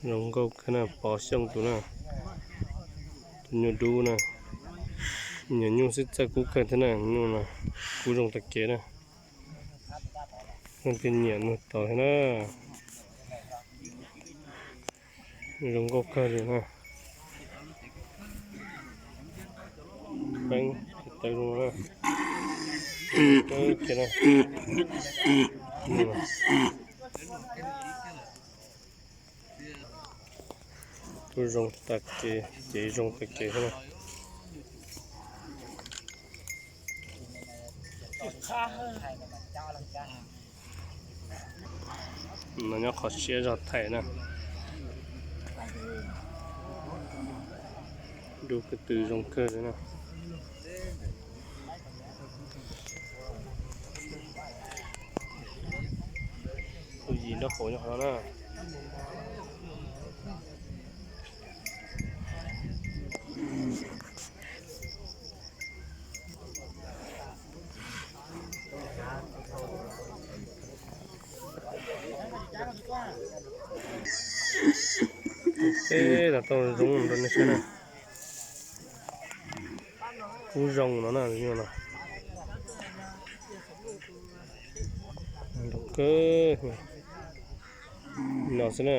Zoo nkauj kawg na, Pov Xyooj tus na, tus nyuj dub na, nyuam nyuj xwb txawj kub kawg thiab na, nyuj no kub zoo tag kev na. Leej twg nyiam nug tau thiab na. Zoo nkauj kawg li na. Peeb tawv zoo na. Kub zoo tag kev, cev zoo tag kev thiab na. No nyob qhov siab zog thaim na. Dub kawg tw zoo kawg li na. Tus yim nraub qaum nyob qhov no na. Peb los tau zoo rau nej saib na. Kub zoo no na, no kawg no xwb na.